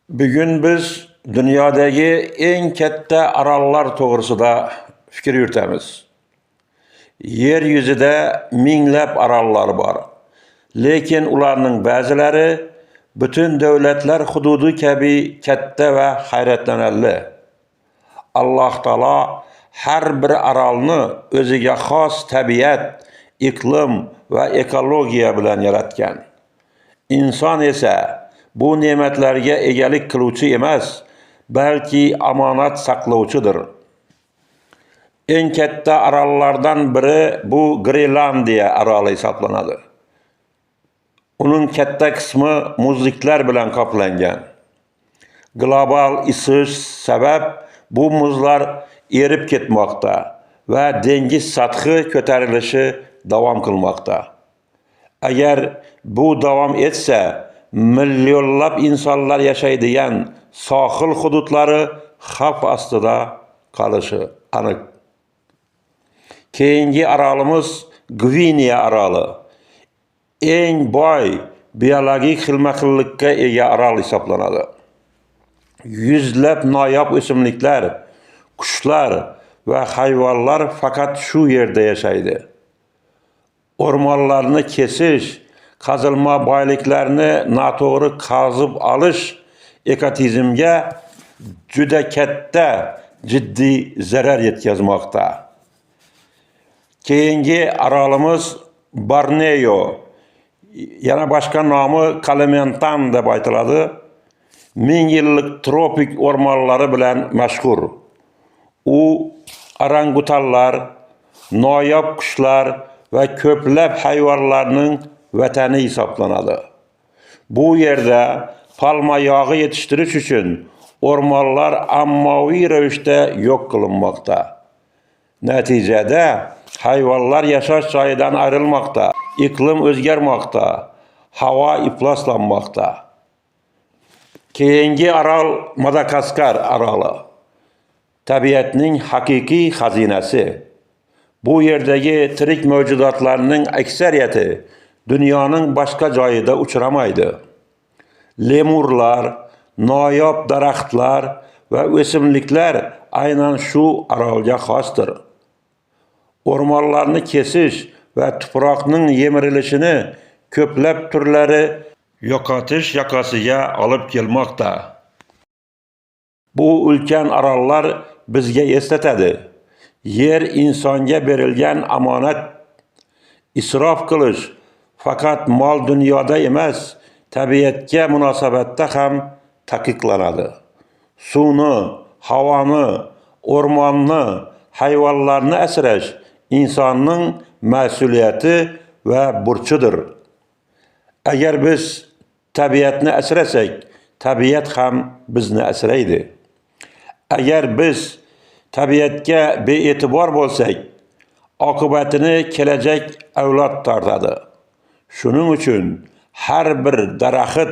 Bugun biz dunyodagi eng katta orollar to'g'risida fikr yuritamiz. Yer yuzida minglab orollar bor. Lekin ularning ba'zilari butun davlatlar hududi kabi katta va hayratlanarli. Alloh taolo har bir orolni o'ziga xos tabiat, iqlim va ekologiya bilan yaratgan. Inson esa bu ne'matlarga egalik qiluvchi emas, balki omonat saqlovchidir. Eng katta orollardan biri bu Grenlandiya oroli hisoblanadi. Uning katta qismi muzliklar bilan qoplangan. Global isish sabab bu muzlar erib ketmoqda va dengiz sathi ko'tarilishi davom qilmoqda. Agar bu davom etsa, millionlab insonlar yashaydigan sohil hududlari xavf ostida qolishi aniq. Keyingi orolimiz Gvineya oroli. Eng boy biologik xilma-xillikka ega orol hisoblanadi. Yuzlab noyob o'simliklar, qushlar va hayvonlar faqat shu yerda yashaydi. O'rmonlarni kesish, qazilma boyliklarni noto'g'ri qazib olish ekotizimga juda katta jiddiy zarar yetkazmoqda. Keyingi orolimiz Borneo, yana boshqa nomi Kalimantan deb aytiladi. Ming yillik tropik o'rmonlari bilan mashhur. U orangutanlar, noyob qushlar va ko'plab hayvonlarning vatani hisoblanadi. Bu yerda palma yog'i yetishtirish uchun o'rmonlar ommaviy ravishda yo'q qilinmoqda. Natijada hayvonlar yashash joyidan ayrilmoqda, iqlim o'zgarmoqda, havo ifloslanmoqda. Keyingi orol Madagaskar oroli. Tabiatning haqiqiy xazinasi. Bu yerdagi tirik mavjudotlarning aksariyati dunyoning boshqa joyida uchramaydi. Lemurlar, noyob daraxtlar va o'simliklar aynan shu orolga xosdir. O'rmonlarni kesish va tuproqning yemirilishini ko'plab turlari yo'qotish yoqasiga olib kelmoqda. Bu ulkan orollar bizga eslatadi. Yer insonga berilgan omonat. Isrof qilish faqat mol dunyoda emas, tabiatga munosabatda ham taqiqlanadi. Suvni, havoni, o'rmonni, hayvonlarni asrash insonning mas'uliyati va burchidir. Agar biz tabiatni asrasak, tabiat ham bizni asraydi. Agar biz tabiatga bee'tibor bo'lsak, oqibatini kelajak avlod tortadi. Shuning uchun har bir daraxt,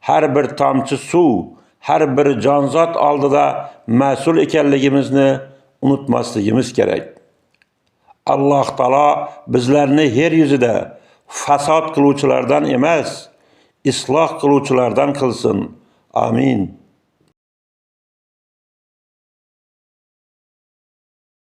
har bir tomchi suv, har bir jonzot oldida mas'ul ekanligimizni unutmasligimiz kerak. Alloh taolo bizlarni yer yuzida fasod qiluvchilardan emas, isloh qiluvchilardan qilsin. Amin.